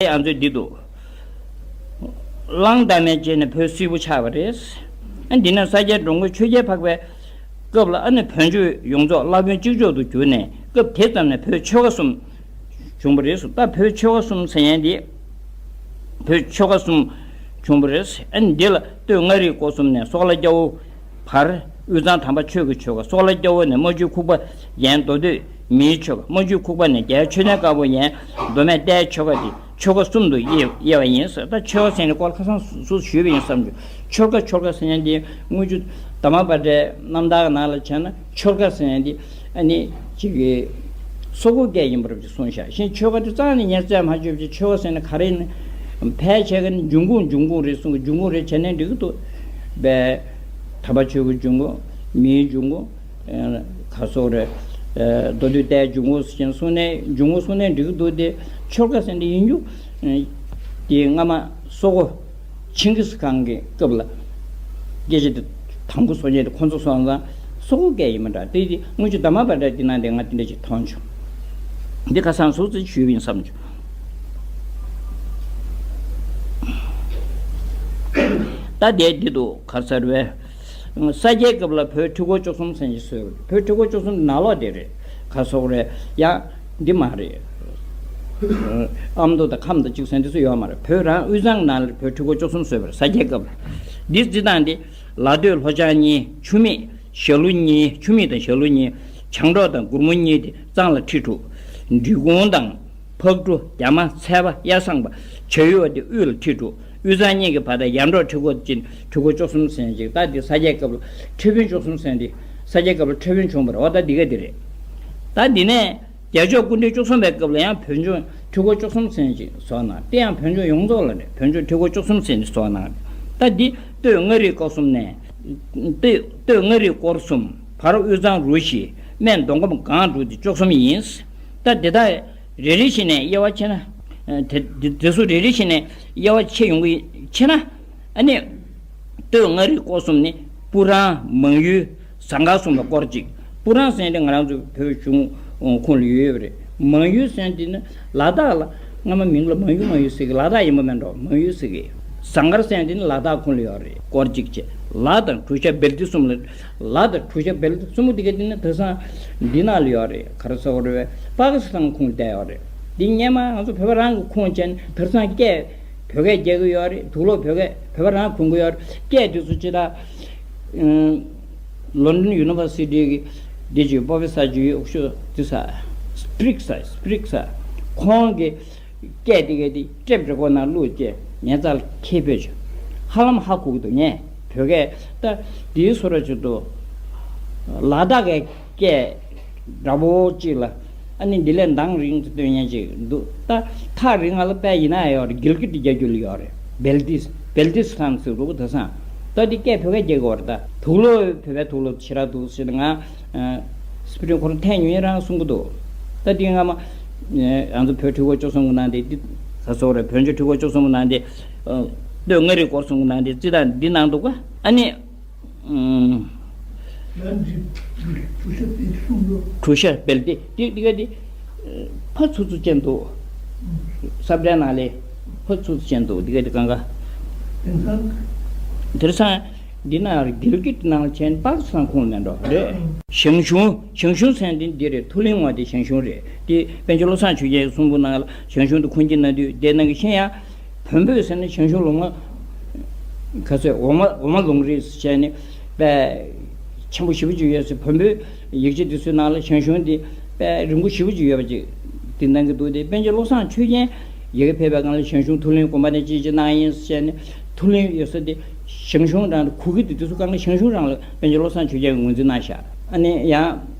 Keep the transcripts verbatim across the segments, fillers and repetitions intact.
ཨ་ཚོས་འདི་འདུག་གླང་དར་མའི་རྗེས་ནས་བོད་སིལ་བུ་ཆགས་པ་རེད། ཨ་འདི་ནས་ས་སྐྱའི་འགྲོ་མགོན་ཆོས་རྒྱལ་འཕགས་པའི་སྐབས་ལ་ཨ་ནི་བོད་ལྗོངས་ཡོངས་རྫོགས་བླ་དཔོན་གཅིག་ལྕོགས་སུ་གྱུར་ནས་སྐབས་དེ་ཙམ་ནས་བོད་ཆོལ་ཁ་གསུམ་བྱུང་བ་རེད་ཟེར། ད་བོད་ཆོལ་ཁ་གསུམ་ཟེར་མཁན་འདི་བོད་ཆོལ་ཁ་གསུམ་བྱུང་བ་རེད། ཨ་ནི་འདི་ལ་སྟོད་མངའ་རིས་སྐོར་གསུམ་ནས་སོག་ལ་རྒྱལ་པོ་བར་དབུས་གཙང་དམ་པ་ཆོས་ཀྱི་ཆོལ་ཁ། སོག་ལ་རྒྱལ་པོ་ནས་རྨ་ཆུའི་ཁུག་པ་ཡན་མདོ་སྟོད་མིའི་ཆོལ་ཁ། རྨ་ཆུའི་ཁུག་པ་ནས་རྒྱལ་བ་ཆོས་ལྡན་དཀར་པོ་ཡན་མདོ་སྨད་རྟའི་ཆོལ་ཁ། དེ་ཆོལ་ཁ་གསུམ་དུ་དབྱེ་དབྱེ་བ་ཡིན་ཟེར། ད་ཆོལ་ཁ་ཟེར་ནས་སྐོར་ཁ་སང་སུ་ཞུས་པ་ཡིན་བསམ་བྱུང་། ཆོལ་ཁ་ཆོལ་ཁ་ཟེར་མཁན་དེ་དངུལ་ཆུ་དྷརྨ་པ་ཏྲའི་རྣམ་ཐར་ནང་ལ་བྱས་ན་ཆོལ་ཁ་ཟེར་མཁན་དེ་ཨ་ནི་ཅིག་གི་སོག་པོའི་སྐད་ཡིན་པ་རབ་ཅིག་གསུངས་ཤག་གཞན་ཆོལ་ཁ་དེ་རྩ་ནས་ཉར་ཚད་མ་བཅོས་པ་ཅིག་ཆོལ་ཁ་ཟེར་ན་ག་རེ་ཡིན་ན། ཕལ་ཆེ་ག་ནི་འབྱུང་ཁུངས་འབྱུང་ཁུངས་རེད་གསུང་གི། འབྱུང་ཁུངས་རེད་བྱས་ནས་འགྲིག་གི་འདུག་པས། དམ་པ་ཆོས་ཀྱི་འབྱུང་ཁུངས། མིའི་འབྱུང་ཁུངས། ཨ་ག་སོགས་རེད། ཨ་མདོ་སྟོད་རྟའི་འབྱུང་ཁུངས་ཟེར་གྱིན་གསུངས་ནས་འབྱུང་ཁུངས་གསུངས་ནས་འགྲིག་གི་འདུག་སྟེ། ཆོལ་ཁ་ཟེར་འདི་ཡིན་རྒྱུ། ཨ་དེ་སྔ་མ་སོག་པོ་ཆིང་གིས་ཁང་གི་སྐབས་ལ་སྐད་ཆ་དེ་དང་པོ་བཟོ་མཁན་དེ་ཁོ་ཚོ་བཟོ་ཙང་སོག་པོའི་སྐད་ཡིན་མ་འདྲ། དེ་དེ་དངུལ་ཆུ་དྷརྨ་པ་ཏྲ་དེ་ནང་དེ་ང་དེ་འདྲ་ཞིག་མཐོང་བྱུང་། འདི་ཁ་སང་སུ་ཚོས་ཞུས་པ་ཡིན་བསམ་བྱུང་། ད་དེ་འདི་འདུག་ག་ཟེར་བས། ས་སྐྱའི་སྐབས་ལ་བོད་ཁྲི་སྐོར་བཅུ་གསུམ་ཟེར་གྱི་བཟོས་པ་རེད། བོད་ཁྲི་སྐོར་བཅུ་གསུམ་ནང་ལོགས་དེ་རེད། ག་སོགས་རེད་ཡ། འདི་མ་རེད། ཨ་མདོ་དང་ཁམས་དང་གཅིག་ཟེར་འདི་ཚོ་ཡོད་མ་རེད། བོད་རང་དབུས་གཙང་ནང་ལ་བོད་ཁྲི་སྐོར་བཅུ་གསུམ་བཟོས་པ་རེད། ས་སྐྱའི་སྐབས་ལ། འདི་རྩི་སྟངས་འདི་ལ་སྟོད་ལྷོ་བྱང་གཉིས། ཆུ་མིག་ཞྭ་ལུ་གཉིས། ཆུ་མིག་དང་ཞྭ་ལུ་གཉིས། བྱང་འབྲོག་དང་གུར་མོ་གཉིས་དེ་གཙང་ལ་ཁྲི་དྲུག་འབྲི་གུང་དང་ཕག་གྲུ། རྒྱ་མ། ཚལ་པ། གཡའ་བཟང་པ། བྱ་ཡུལ་བ་དེ་དབུས་ལ་ཁྲི་དྲུག་དབུས་གཙང་གཉིས་ཀྱི་བར་དང་ཡར་འབྲོག་ཁྲི་སྐོར་ཅན་ཁྲི་སྐོར་བཅུ་གསུམ་ཟེར་ཅིག་ད་འདི་ས་སྐྱའི་སྐབས་ལ་ཁྲི་དཔོན་བཅུ་གསུམ་ཟེར་འདི་ས་སྐྱའི་སྐབས་ལ་ཁྲི་དཔོན་བྱུང་བ་རེད། འོ་ད་འདི་ག་འདི་རེད། ད་འདི་ནས་རྒྱལ་མཆོག་སྐུ་ཕྲེང་བཅུ་གསུམ་པའི་སྐབས་ལ་ཡང་བོད་ལྗོངས་ཁྲི་སྐོར་བཅུ་གསུམ་ཟེར་ཅིག་བཟོ་གནང་། དེ་ཡང་བོད་ལྗོངས་ཡོངས་རྫོགས་ལ་རེད། བོད་ལྗོངས་ཁྲི་སྐོར་བཅུ་གསུམ་ཟེར་ནས་བཟོ་གནང་རེད། ད་འདི་སྟོད་མངའ་རིས་སྐོར་གསུམ་ནས། སྟོད་སྟོད་མངའ་རིས་སྐོར་གསུམ། བར་དབུས་གཙང་རུ་བཞི། སྨད་མདོ་ཁམས་སྒང་དྲུག་སྟེ་བཅུ་གསུམ་ཡིན། ད་དེ་དག་རེ་རེ་བཞིན་ནས་དབྱེ་བ་ཕྱེ་ན། དེ་དེ་དེ་ཚོ་རེ་རེ་བཞིན་ནས་དབྱེ་བ་ཕྱེ་ཡོང་གི་ཕྱེ་ན། ཨ་ནི། སྟོད་མངའ་རིས་སྐོར་གསུམ་ནི་སྤུ་ཧྲང་། མང་ཡུལ། ཟངས་དཀར་གསུམ་ལ་སྐོར་གཅིག་སྤུ་ཧྲང་ཟེར་དེ་ང་རང་ཚོ་བོད་གཞུང་ཁོངས་ལ་ཡོད་ཡོད་པ་རེད། མང་ཡུལ་ཟེར་དེ་ནི་ལ་དྭགས་ལ། སྔ་མ་མིང་ལ་མང་ཡུལ་མང་ཡུལ་ཟེར་གི། ལ་དྭགས་ཡིན་པ་མིན་འགྲོ། མང་ཡུལ་ཟེར་གི། ཟངས་དཀར་ཟེར་དེ་ནི་ལ་དྭགས་ཁོངས་ལ་ཡོད་རེད། སྐོར་གཅིག་བྱས། ལ་དང་གྲུ་ཤ་སྦལ་ཏི་གསུམ་ལ། ལ་དང་གྲུ་ཤ་སྦལ་ཏི་གསུམ་པོ་དེ་ག་དེ་ནི་དེང་སང་འདི་ནང་ལ་ཡོད་རེད། ག་རེ་ཟེར་དགོས་རེད། པ་ཀི་སི་ཐན་ཁོངས་ལ་བསྡད་ཡོད་རེད། འདི་སྔོན་མ་ང་ཚོ་བོད་པ་རང་གི་ཁོངས་བྱས་ནས་དེང་སང་སྐད་བོད་སྐད་རྒྱག་གི་ཡོད་རེད། དུག་ལོག་བོད་སྐད་བོད་པ་རང་གོན་གི་ཡོད་རེད། སྐད་དེ་ཚོ་ཅི་ད། ལོན་ཌོན་ཡུ་ནི་ཝར་སི་ཊི་གི་འདི་ཅིག་པོ་རོ་ཕེ་སར་ཅིག་ཡོད། ཤོ་དེ་ས་སི་པི་རིག་ས་སི་པི་རིག་ས་ཁོང་གི་སྐད་དེ་ག་དེ་ཊེབ་རེ་ཀོར་ཌ་ནང་བླུགས་བྱས་ངའི་རྩ་ལ་འཁྱེར་ཕུལ་བྱུང་། ཧ་ལམ་ཧ་གོ་གི་འདུག་ངས་བོད་སྐད་ད་དེའི་བཟོ་འདྲ་ཅིག་འདུག་ལ་དྭགས་ཀྱི་སྐད་འདྲ་པོ་ཅིག་ལ། ཨ་ནི་འདི་ལས་མདངས་རིང་དུ་སྟོན་མཁན་ཅིག་འདུག་ད་ཐག་རིང་ང་ལ་དཔེ་ཡིན་ན་ཡོད་རེད། གིལ་གིད་རྒྱ་རྒྱུད་ལ་ཡོད་རེད། སྦལ་ཏི་སྦལ་ཏི་སི་ཐན་ཟེར་འདུག་གོ། དེང་སང་ད་འདི་སྐད་བོད་སྐད་རྒྱག་གི་ཡོད་རེད། ད་དུག་ལོག་བོད་པའི་དུག་ལོག་ཞེ་དྲག་འདུག་ཟེར་ནས་ང་སི་པི་རིག་ཁོ་རང་ཐེངས་ཉུང་ཉུང་རང་གསུང་གི་འདུག་ད་འདི་སྔ་མ་ང་ཚོ་བོད་ཁྲི་སྐོར་བཅུ་གསུམ་གི་ནང་དེ་འདི་ག་སོགས་རེད། བོད་ལྗོངས་ཁྲི་སྐོར་བཅུ་གསུམ་གི་ནང་དེ་སྟོད་མངའ་རིས་སྐོར་གསུམ་གི་ནང་དེ་རྩི་ད་འདི་གནང་འདུག་ག་ཨ་ནི། ཨུམ། ཡང་འདི་གྲུ་ཤ་སྦལ་ཏི་གསུམ་ལོ། གྲུ་ཤ་སྦལ་ཏི་འདི་འདི་ག་འདི་ཕ་ཚུ་ཚུ་ཅན་འདུག་ས་བཀྲའི་ནང་ལས་ཕ་ཚུ་ཚུ་ཅན་འདུག་འདི་ག་འདི་གང་ག་དེང་སང་དེང་སང་འདི་ན་གིལ་གིད་ནང་ལ་ཆེན་པ་ཀི་སི་ཐན་ཁོངས་མེད་འགྲོ་རེད། ཞང་ཞུང་། ཞང་ཞུང་ཟེར་འདི་འདི་རེད། མཐོ་གླིང་བ་དེ་ཞང་ཞུང་རེད། དེ་པཎ་ཆེན་བློ་བཟང་ཆོས་རྒྱན་གསུང་འབུམ་ནང་ལ་ཞང་ཞུང་དུ་ཁོང་ཁྱིམ་ན་དུས་དེ་ནང་གི་ཤེས་ཡ། བོན་པོས་ཟེར་ན་ཞང་ཞུང་ལུང་མ། ག་ཚོད་འོ་མ་འོ་མ་ལུང་རིགས་ཟེར་ནས་དཔེ་ཆེན་པོ་ཞེ་པོ་ཅིག་ཡོད་ཟེར། བོན་པོའི་ཡིག་ཆ་དེ་ཚོའི་ནང་ལ་ཞང་ཞུང་དེ་དཔེ་རིང་པོ་ཞེ་པོ་ཅིག་ཡོད་པ་ཅིག་དེ་གནང་གི་འདུག་དེ་པཎ་ཆེན་བློ་བཟང་ཆོས་རྒྱན་ཡ་གི་ཕེབས་པའི་སྒང་ལ་ཞང་ཞུང་མཐོ་གླིང་དགོན་པ་ནས་ཅི་ཅི་གནང་ཡིན་ཟེར་ནས་མཐོ་གླིང་ཡོད་ས་དེ་ཞང་ཞུང་རང་གི་གུ་གེ་དེ་དེ་ཚོ་སྒང་ལ་ཞང་ཞུང་རང་ལ་པཎ་ཆེན་བློ་བཟང་ཆོས་རྒྱན་གྱིས་ངོས་འཛིན་གནང་ཤག་ཨ་ནི་ཡང་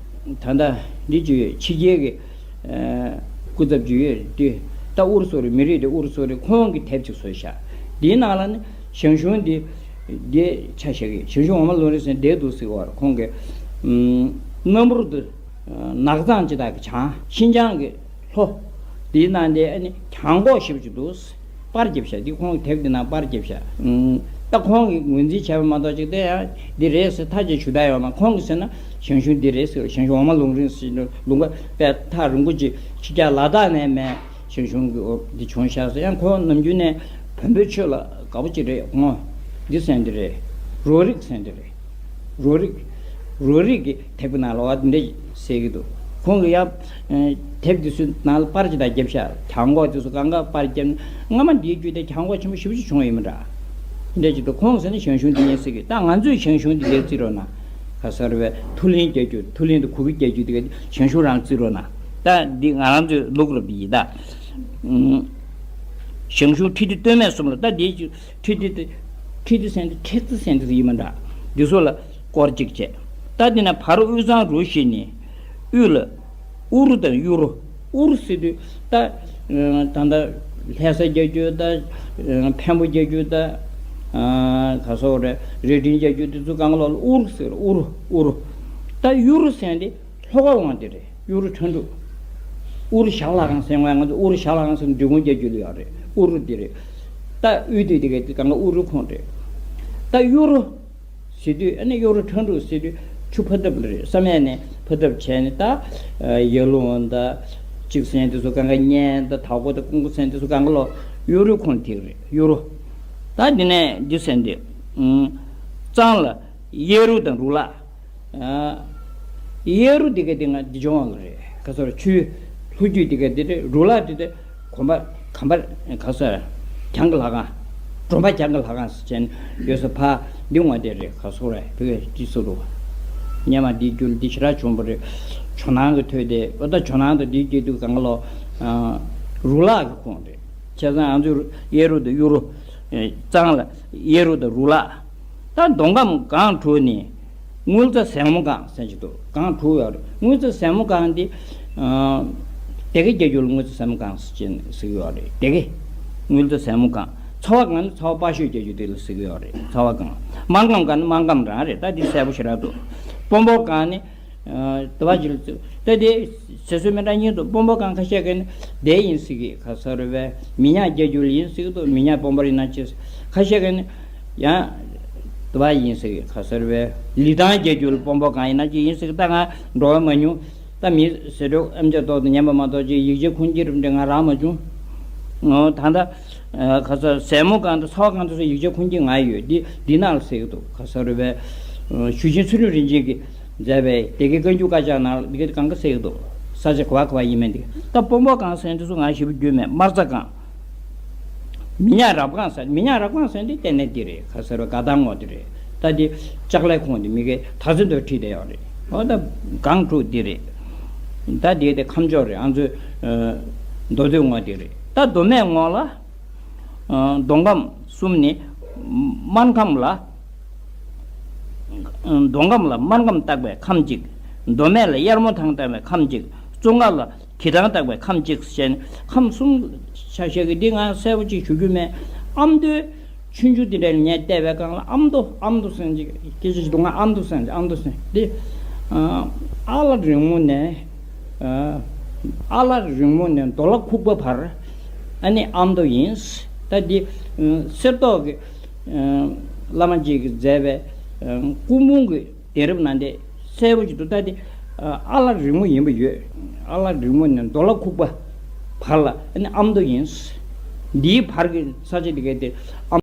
ད་ལྟ་འདི་ཅིག་ཡོད། ཕྱི་རྒྱལ་གྱི་སྐུ་ཚབ་ཅིག་ཡོད་དུས་ད་ཨུ་རུ་སུ་རེད། མི་རིགས་དེ་ཨུ་རུ་སུ་རེད། ཁོང་གིས་དེབ་ཅིག་བཟོས་ཤག་དེའི་ནང་ལ་ནི་ཞང་ཞུང་འདི་འདི་ཆ་བཞག་གི་ཞང་ཞུང་འོ་མ་ལུང་རིགས་ཟེར་འདི་འདུག་ཟེར་བ་རེད། ཁོང་གིས་ཨམ་སྣམ་བུར་དུ་ནགས་གཙང་ཅི་དག་གི་བྱང་ཤིན་ཅང་གི་ལྷོ་དེའི་ནང་དེ་ཨ་ནི་གྱང་གོག་ཞེ་པོ་ཅིག་འདུག་པར་བརྒྱབ་ཤག་འདི་ཁོང་གི་དེབ་འདི་ནང་པར་བརྒྱབ་ཤག་ཨམ་ད་ཁོང་གིས་ངོས་འཛིན་བྱས་པ་མ་གཏོགས་ཅིག་དེ་ཡང་འདི་རེད་ཟེར་ཐག་བཅད་ཞུ་ད་ཡོད་མ། ཁོང་གིས་ཟེར་ན་ཞང་ཞུང་འདི་རེད་ཟེར། ཞང་ཞུང་འོ་མ་ལུང་རིགས་ཟེར་ལུང་པ་དཔེ་ཐག་རིང་པོ་ཅིག་ཕྱི་རྒྱལ་ལ་དྭགས་ནས་མེད། ཞང་ཞུང་གི་འོ་འདི་བྱུང་ཤག་ཟེར། ཡང་ཁོ་ནམ་རྒྱུན་ནས་བོན་པོའི་ཆོས་ལ་དགའ་པོ་ཅིག་རེད། ངོ་འདི་ཟེར་འདི་རེད། རོ་རིག་ཟེར་འདི་རེད། རོ་རིག་རོ་རིག་གི་དེབ་ཀྱི་ནང་ལ་འོ་འདི་འདྲ་ཟེར་གྱི་འདུག་ཁོང་གི་ཡང་དེབ་འདི་ཚོའི་ནང་ལ་པར་ཅིག་དང་རྒྱབ་ཤག་གྱང་གོག་དེ་ཚོ་གང་ག་པར་རྒྱབ་ནས། སྔ་མ་འདིའི་བརྒྱུད་དེ་གྱང་གོག་ཆེན་པོ་ཞེ་པོ་ཅིག་བྱུང་བ་ཡིན་མི་འདྲ། འདི་འདྲ་ཅིག་འདུག་ཁོང་ཟེར་ན་ཞང་ཞུང་འདི་ཡིན་ཟེར་གི། ད་ང་ཚོས་ཞང་ཞུང་འདི་འདིར་བརྩི་རོགས་གནང་། ག་ས་རེད་པས། མཐུ་ལེན་རྒྱག་རྒྱུ། མཐུ་ལེན་དང་གུ་གེ་རྒྱག་རྒྱུ་དེ་ག་ཞང་ཞུང་རང་བརྩི་རོགས་གནང་། ད་འདི་ང་རང་ཚོའི་ལུགས་རབ་ཡིན་ད། ཨུམ། ཞང་ཞུང་ཁྲི་ལྡེ་སྟོད་སྨད་གསུམ་ལ། ད་འདི་ཁྲི་ལྡེ་དེ་ཁྲི་ལྡེ་ཟེར་འདི་ཁྲི་ལྡེ་ཟེར་འདི་ཡིན་མ་འདྲ། འདི་ཚོ་ལ་སྐོར་གཅིག་བྱས། ད་འདི་ན་བར་དབུས་གཙང་རུ་བཞི་ནི། དབུས་ལ་དབུ་རུ་དང་གཡུ་རུ། དབུ་རུ་ཟེར་དུས་ད་ད་ལྟ་ལྷ་ས་རྒྱལ་རྒྱུད་ད་འཕན་པོ་རྒྱལ་རྒྱུད་ད་ག་སོགས་རེད། རྭ་སྒྲེང་རྒྱལ་རྒྱུད་དེ་ཚོ་གང་ལོག་ལ་དབུ་རུ་ཟེར། དབུ་རུ་དབུ་རུ། ད་གཡུ་རུ་ཟེར་འདི་ལྷོ་ཁ་འོང་དེ་རེད། གཡུ་རུ་ཁྲོན་ཏུ། དབུ་རུ་ཞྭ་ལྷ་ཁང་ཟེར། ང་ང་ཚོ་དབུ་རུ་ཞྭ་ལྷ་ཁང་ཟེར་འབྲི་གུང་རྒྱལ་རྒྱུད་ལ་ཡོད་རེད། དབུ་རུ་འདི་རེད། ད་དབུས་དེ་དེ་ག་དེ་གང་ག་དབུ་རུ་ཁོངས་རེད། ད་གཡུ་རུ་ཟེར་དུས་ཨ་ནི་གཡུ་རུ་ཁྲོན་ཏུ་ཟེར་དུས་ཆུ་ཕ་ཐབ་ལ་རེད། བསམ་ཡས་ནས་ཕ་ཐབ་བྱས་ནས་ད་ཡར་ཀླུང་ད་གཅིག་ཟེར་དེ་ཚོ་གང་ག་གཉན་ད་དྭགས་པོ་ད་ཀོང་པོ་ཟེར་དེ་ཚོ་གང་ག་ལོ་གཡུ་རུ་ཁོངས་དེ་རེད། གཡུ་རུ། ད་འདི་ནས་འདི་ཟེར་འདི། གཙང་ལ་གཡས་རུ་དང་རུ་ལག་གཡས་རུ་དེ་ག་དེ་ང་འདི་ལྗོངས་ལ་རེད། ག་ས་རེད། ཆུའི་ལྷོ་རྒྱུད་དེ་ག་དེ་རེད། རུ་ལག་དེ་དེ་གོམ་པ་གམ་པ་ག་ས་གྱང་གི་ལྷ་ཁང་། གྲོམ་པ་གྱང་གི་ལྷ་ཁང་ཟེར་བྱས་ནས་ཡོད་ས་ཕ་འདི་ངོ་དེ་རེད། ག་ས་རེད། བོད་ཀྱི་སོ་རུ་སྙེ་མ་འདི་རྒྱུད་འདི་ཞེ་དྲག་བྱུང་བ་རེད། ཇོ་ནང་གི་ཐོས་དེ་འོ་ད་ཇོ་ནང་དུ་འདི་རྒྱུད་དུ་གང་ལོ་རུ་ལག་གི་ཁོངས་རེད། བྱས་ཙང་ང་ཚོས་གཡས་རུ་དང་གཡུ་རུ། གཙང་ལ་གཡས་རུ་དང་རུ་ལག་ད་མདོ་ཁམས་སྒང་དྲུག་ནི་དངུལ་རྩྭ་ཟལ་མོ་སྒང་ཟེར་གྱི་འདུག་སྒང་དྲུག་ཡོད་རེད། དངུལ་རྩྭ་ཟལ་མོ་སྒང་འདི། སྡེ་དགེ་རྒྱལ་རྒྱུད་ལ་དངུལ་རྩྭ་ཟལ་མོ་སྒང་ཟེར་གྱི་ཟེར་གྱི་ཡོད་རེད། སྡེ་དགེ་དངུལ་རྩྭ་ཟལ་མོ་སྒང་། ཚ་བ་སྒང་ནི་ཚ་བ་དཔའ་ཤོད་རྒྱལ་རྒྱུད་དེ་ལ་ཟེར་གྱི་ཡོད་རེད། ཚ་བ་སྒང་། སྨར་ཁམས་སྒང་ནི་སྨར་ཁམས་རང་རེད། ད་འདི་གསལ་པོ་ཞེ་དྲག་འདུག་སྤོ་འབོར་སྒང་ནི། དུ་བ་ཅིག་ལ་བརྩི། ད་དེ་ཟེར་སྲོལ་མི་འདྲ་གཉིས་འདུག་སྤོ་འབོར་སྒང་ཁ་ཤས་ཀྱིས་ནི་དེ་ཡིན་ཟེར་གི། ག་ས་རུ་བའི་མི་ཉག་རྒྱལ་རྒྱུད་ལ་ཡིན་ཟེར་གི་འདུག་མི་ཉག་སྤོ་འབོར་ཡིན་ན་ཅི། ཁ་ཤས་ཀྱིས་ནི་ཡང་དུ་བ་ཡིན་ཟེར་གི། ག་ས་རུ་བའི་ལི་ཐང་རྒྱལ་རྒྱུད་ལ་སྤོ་འབོར་སྒང་ཡིན་ན་ཅི་ཡིན་ཟེར་གི། ད་ང་འགྲོ་བ་མ་མྱོང་། ད་མི་ཟེར་འགྲོ་ཨེམ་ཆི་ཏོག་ཏུ་ཉན་པ་མ་གཏོགས་ཅི་ཡིག་ཆ་ཁུངས་སྐྱེལ་རུ་འདྲ་ང་རག་མ་བྱུང་། ད་ལྟ་ག་ས་ཟལ་མོ་སྒང་དང་ཚ་བ་སྒང་དུ་སོགས་ཡིག་ཆ་ཁུངས་སྐྱེལ་ང་ཡོད། འདི་འདི་ནང་ལ་ཟེར་གི་འདུག་ག་ས་རུ་བའི་ཞུ་ཆེན་ཚུལ་ཁྲིམས་རིན་ཆེན་གྱིས་མཛད་པའི་སྡེ་དགེ་བཀའ་འགྱུར་དཀར་ཆག་ནང་ལ་འདི་ག་གང་ག་ཟེར་གི་འདུག་ས་ཆ་ག་བ་ག་བ་ཡིན་མིན་འདི། ད་སྤོ་འབོར་སྒང་ཟེར་འདི་ཚོ་ང་ཞེ་པོ་རྒྱུས་མེད། སྨར་རྩྭ་སྒང་། མི་ཉག་རབ་སྒང་ཟེར། མི་ཉག་རབ་སྒང་ཟེར་འདི་གཏན་ནས་འདི་རེད། ག་ས་རུ་དགའ་ཐང་ངོ་འདི་རེད། ད་འདི་ལྕགས་ལའི་ཁོངས་འདི་མི་གའི་དར་ཚོན་དུ་ཁྲིད་བསྡད་ཡོད་རེད། འོ་ད་སྒང་དྲུག་འདི་རེད། ད་འདི་དེ་ཁམས་ཕྱོགས་རེད། ཨ་ཚོའི་མདོ་སྟོད་ངོ་འདི་རེད། ད་མདོ་སྨད་ངོ་ལ། མདོ་ཁམས་གསུམ་ནི་སྨར་ཁམས་ལ། མདོ་ཁམས་ལ་སྨར་ཁམས་བཏགས་པའི་ཁམས་གཅིག་མདོ་སྨད་ལ་གཡར་མོ་ཐང་བཏགས་པའི་ཁམས་གཅིག་ཙོང་ཁ་ལ་གྱི་ཐང་བཏགས་པའི་ཁམས་གཅིག་ཟེར་ནས་ཁམས་གསུམ་ཆ་བཞག་གི། འདི་ང་གསལ་པོ་ཅིག་ཞུ་རྒྱུ་མེད། ཨ་མདོའི་ཆུང་ཆུང་འདི་འདྲ་ལ་ངས་བལྟས་པའི་སྒང་ལ་ཨ་མདོ་ཨ་མདོ་ཟེར་གྱི་སྐད་ཆ་ཞིག་འདུག་ང་ཨ་མདོ་ཟེར་གྱི་ཨ་མདོ་ཟེར་འདི། ཨ་ལ་རིང་མོ་ནས། ཨ་ལ་རིང་མོ་ནས་མདོ་ལ་ཁུག་པ་བར་ཨ་ནི་ཨ་མདོ་ཡིན། ད་འདི་གསེར་ཏོག་གི་བླ་མ་གཅིག་གིས་མཛད་པའི་སྐུ་འབུམ་གྱི་གདན་རབས་ནང་དེ་གསལ་པོ་ཅིག་འདུག་ད་དེ་ཨ་ལ་རིང་མོ་ཡིན་པ་ཡོད། ཨ་ལ་རིང་མོ་ནས་མདོ་ལ་ཁུག་པ་བར་ལ་ཨ་ནི་ཨ་མདོ་ཡིན། འདིའི་བར་གྱི་ས་ཆ་དེ་གའི་དེ་ཨ་